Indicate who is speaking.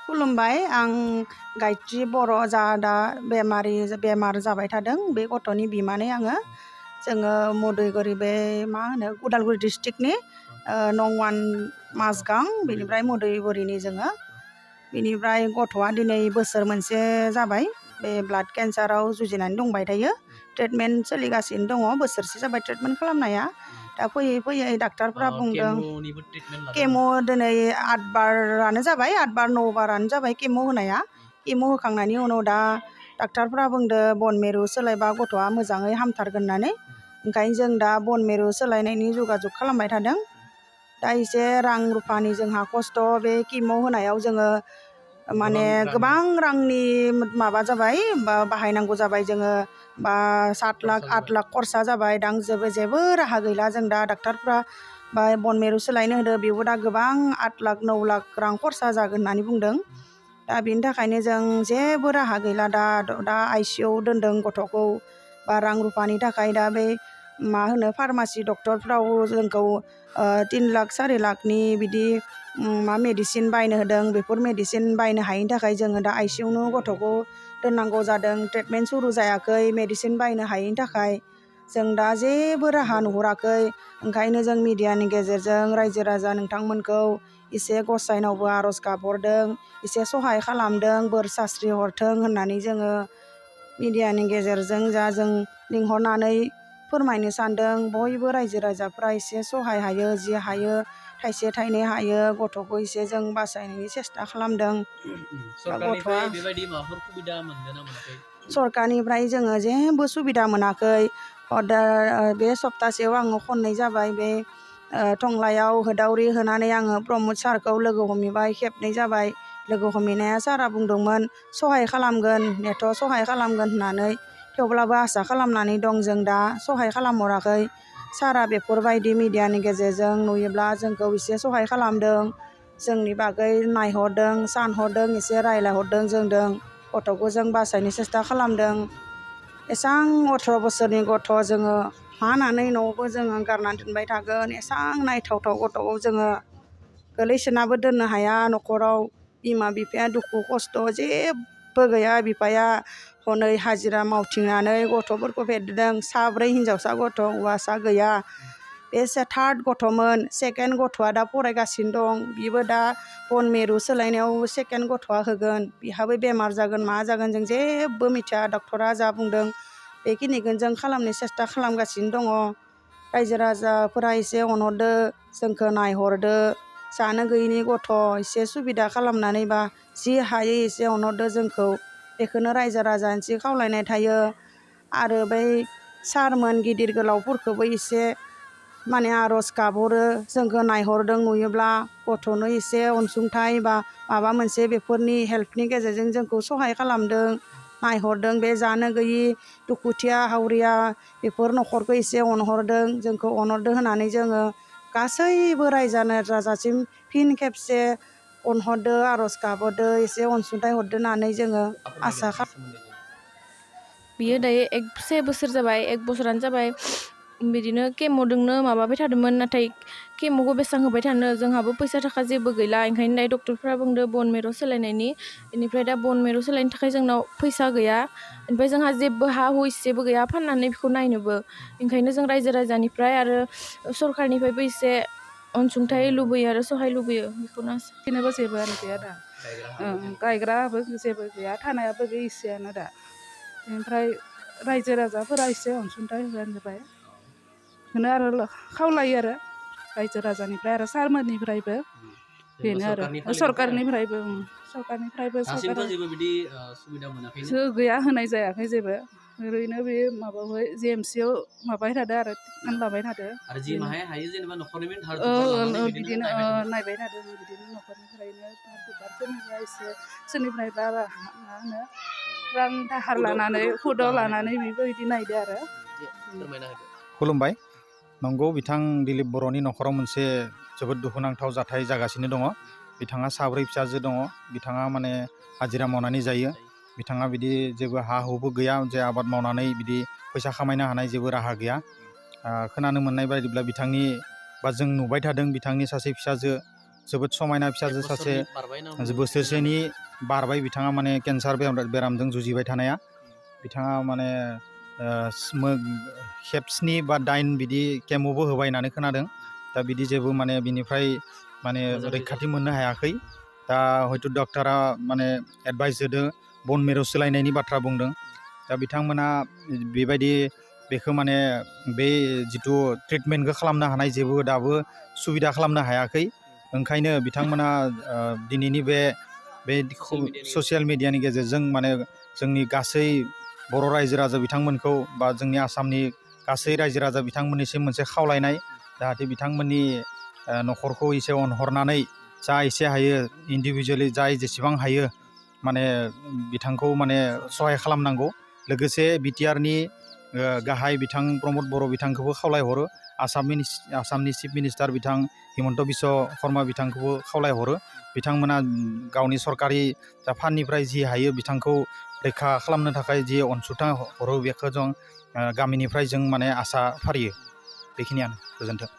Speaker 1: खुलुमबाय आं गायत्री बर' जा दा बेमार जाबाय थादों बे गथ'नि बिमानै आङो जोङो मदुइगुरि बे मा होनो उदालगुरि डिस्ट्रिक्टनि नं 1 माजगां बेनिफ्राय मदुइगुरिनि जोङो बेनिफ्राय गथ'आ दिनै बोसोर मोनसे जाबाय बे ब्लाड केन्साराव जुजिनानै दंबाय थायो ट्रिटमेन्ट सोलिगासिनो दङ बोसोरसे जाबाय ट्रिटमेन्ट खालामनाया दा फैयै फैयै डाक्टारफ्रा बुंदों केम' दिनै 8 बारानो जाबाय 8 बार 9 बारानो जाबाय केम' होनाया केम' होखांनायनि उनाव दा डाक्टारफ्रा बुंदों बन मेरु सोलायबा गथ'आ मोजाङै हामथारगोन होननानै ओंखायनो जों दा बन मेरु सोलायनायनि जगाजग खालामबाय थादों दा एसे रां रुफानि जोंहा खस्थ' बे केम' होनायाव जोङो माने गोबां रांनि माबा जाबाय बाहायनांगौ जाबाय जोङो बा 7 लाख 8 लाख खरसा जाबाय दा जेबो राहा गैला जों दा डाक्टारफ्रा बा बन मेरु सोलायनो होदो बेबो दा गोबां 8 लाख 9 लाख रां खरसा जागोन होननानै बुंदों दा बेनि थाखायनो जों जेबो राहा गैला दा ICU दोनदों गथ'खौ बा रां रुफानि थाखाय दा बे मा होनो फार्मासि डक्टरफ्राव जोंखौ 3 लाख 4 लाखनि बिदि मा मेडिसिन बायनो होदों बेफोर मेडिसिन बायनो हायैनि थाखाय जोङो दा ICUआवनो गथ'खौ दोननांगौ जादों ट्रिटमेन्ट सुरु जायाखै मेडिसिन बायनो हायैनि थाखाय जों दा जेबो राहा नुहुराखै ओंखायनो जों मिडियानि गेजेरजों रायजो राजा नोंथांमोनखौ एसे गसाइनावबो आर'ज गाबहरदों एसे सहाय खालामदों बोर सास्रि हरथों होननानै जोङो मिडियानि गेजेरजों जों लिंहरनानै फोरमायनो सानदों बयबो रायजो राजाफ्रा एसे सहाय हायो जि हायो थाइसे थाइनै हायो गथ'खौ एसे जों बासायनायनि सेस्था खालामदों सरकारनिफ्राय जोङो जेबो सुबिदा मोनाखै बे सप्तासेयाव आङो खननै जाबाय बे टंलायाव होदावरि होनानै आङो प्रमद सारखौ लोगो हमहैबाय खेबनै जाबाय लोगो हमहैनाया सारा बुंदोंमोन सहाय खालामगोन नेथ' सहाय खालामगोन होननानै थेवब्लाबो आसा खालामनानै दं जों दा सहाय खालामहराखै सारा बेफोरबायदि मिडियानि गेजेरजों नुयोब्ला जोंखौ एसे सहाय खालामदों जोंनि बागै नायहरदों सानहरदों एसे रायलायहरदों जोंदों गथ'खौ जों बासायनो सेस्था खालामदों एसां 18 बोसोरनि गथ' जोङो मानानै न'आवबो जोङो गारनानै दोनबाय थागोन एसां नायथावथाव गथ'खौ जोङो गोलैसोनाबो दोननो हाया न'खराव बिमा बिफाया दुखु खस्थ' जेबो गैया बिफाया हनै हाजिरा मावथिंनानै गथ'फोरखौ फेदेरदों 4 हिनजावसा गथ' हौवासा गैया बे 3rd गथ'मोन 2nd गथ'आ दा फरायगासिनो दं बिबो दा बन मेरु सोलायनायाव 2nd गथ'आ होगोन बिहाबो बेमार जागोन मा जागोन जों जेबो मिथिया डक्टरा जा बुंदों बेखिनिखौ जों खालामनो सेस्था खालामगासिनो दङ रायजो राजाफोरा एसे अनहरदो जोंखौ नायहरदो जानो गैयिनि गथ' एसे सुबिदा खालामनानै बा जि हायो एसे अनहरदो जोंखौ बेखौनो रायजो राजानिसिम खावलायनाय थायो आरो बै सारमोन गिदिर गोलावफोरखौबो एसे माने आर'ज गाबहरो जोंखौ नायहरदों नुयोब्ला गथ'नो एसे अनसुंथाइ बा माबा मोनसे बेफोरनि हेल्पनि गेजेरजों जोंखौ सहाय खालामदों नायहरदों बे जानो गैयि दुखुथिया हावरिया बेफोर न'खरखौ एसे अनहरदों जोंखौ अनहरदों होननानै जोङो गासैबो रायजो राजासिम फिन खेबसे अनहरदो आर'ज गाबहरदो एसे अनसुंथाइ हरदो होननानै जोङो आसा खालामो
Speaker 2: बियो दायो 1 बोसोर जाबाय 1 बोसोरानो जाबाय बिदिनो केम'दोंनो माबाबाय थादोंमोन नाथाय केम'खौ बेसेबां होबाय थानो जोंहाबो फैसा थाखा जेबो गैला ओंखायनो दायो डक्टरफ्रा बुंदो बन मेरु सोलायनायनि बेनिफ्राय दा बन मेरु सोलायनो थाखाय जोंनाव फैसा गैया ओमफ्राय जोंहा जेबो हा हु इसेबो गैया फाननानै बेखौ नायनोबो ओंखायनो जों रायजो राजानिफ्राय आरो सरकारनिफ्रायबो एसे अनसुंथाइ लुबैयो आरो सहाय लुबैयो बेखौनो
Speaker 3: जेनेबा जेबो आरो गैया दा गायग्राबो जेबो गैया थानायाबो बे इसेयानो दा ओमफ्राय रायजो राजाफोरा एसे अनसुंथाइ होबानो जाबाय बेखौनो आरो खावलायो आरो रायजो राजानिफ्राय आरो सारमोननिफ्रायबो बेनो आरो सरकारनिफ्रायबो गैया होनाय जायाखै जेबो ओरैनो बे माबायावहाय JMCआव माबाबाय थादों आरो टिटमेन्ट लाबाय थादों बिदिनो नायबाय थादों बिदिनो न'खरनिफ्रायनो सोरनिफ्राय एसे सोरनिफ्रायबा मा होनो रां दाहार लानानै हुदाव लानानै बेबायदि नायदो आरो
Speaker 4: खुलुमबाय नंगौ बिथां दिलीप बर'नि न'खराव मोनसे जोबोद दुखुनांथाव जाथाय जागासिनो दङ बिथाङा 4 फिसाजो दङ बिथाङा माने हाजिरा मावनानै जायो बिथाङा बिदि जेबो हा हुबो गैया जे आबाद मावनानै बिदि फैसा खामायनो हानाय जेबो राहा गैया खोनानो मोननाय बायदिब्ला बिथांनि बा जों नुबाय थादों बिथांनि सासे फिसाजो जोबोद समायना फिसाजो सासे बोसोरसेनि बारबाय बिथाङा माने केन्सार बेरामजों जुजिबाय थानाया बिथाङा माने खेबस्नि बा 8 बिदि केम'बो होबाय होननानै खोनादों दा बिदि जेबो माने बिनिफ्राय माने रैखाथि मोननो हायाखै दा हयथ' डक्टरा माने एडभाइस होदों बन मेरु सोलायनायनि बाथ्रा बुंदों दा बिथांमोना बेबायदि बेखौ माने बे जिथु ट्रिटमेन्टखौ खालामनो हानाय जेबो दाबो सुबिदा खालामनो हायाखै ओंखायनो बिथांमोना दिनैनि बे ससियेल मिडियानि गेजेरजों माने जोंनि गासै बर' रायजो राजा बिथांमोनखौ बा जोंनि आसामनि गासै रायजो राजा बिथांमोननिसिम मोनसे खावलायनाय जाहाथे बिथांमोननि न'खरखौ एसे अनहरनानै जा एसे हायो इन्डिभिजुवेलि जाय जेसेबां हायो माने बिथांखौ माने सहाय खालामनांगौ लोगोसे बिटिआरनि गाहाय बिथां प्रमद बर' बिथांखौबो खावलायहरो आसामनि चिफ मिनिस्टार बिथां हिमन्त बिश्व शर्मा बिथांखौबो खावलायहरो बिथांमोना गावनि सरकारि फान्डनिफ्राय जि हायो बिथांखौ रैखा खालामनो थाखाय जि अनसुंथाइ हरो बेखौ जों गामिनिफ्राय जों माने आसा फारियो बेखिनियानो गोजोन्थों।